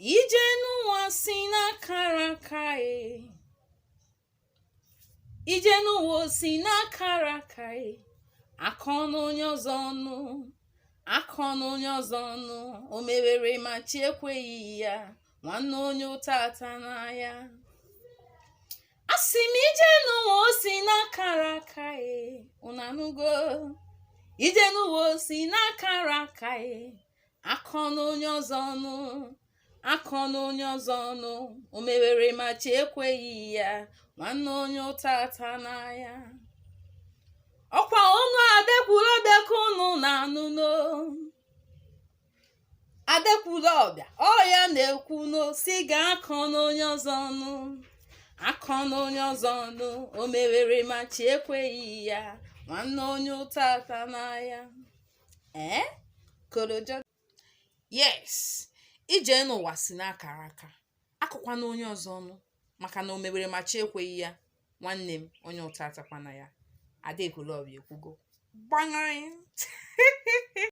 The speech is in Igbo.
Ije n'ụwa si n'akara aka e. Ije n'ụwa si n'akara aka e. Akọ n'onye ọzọ ọnụ, akọ n'onye ọzọ ọnụ, o mewere ma chi ekweghị ya, nwanne onye ụta atana ya. Asị m ije n'ụwa o si n'akara aka e, unu anụgo? Ije n'ụwa o si n'akara aka e, akọ n'onye ọzọ ọnụ, akọ n'onye ọzọ ọnụ, o mewere ma chi ekweghị ya, nwanne onye ụta atana ya. Ọkwa ọnụ Ada Ekwulọbịa ka unu na-anụ no. Ada Ekwulọbịa, ọ ya na-ekwu no, si ga-akọ n'onye ọzọ ọnụ, akọ n'onye ọzọ ọnụ, o mewere ma chi ekweghị ya, nwanne onye ụta atana ya. Ee, korojo. Yes, ije n'ụwa si n'akara aka. Akọkwana onye ọzọ ọnụ maka na o mewere ma chi ekweghị ya, nwanne m onye ụta atakwana ya. Ada Ekwulọbịa ekwugo. Gbanyere.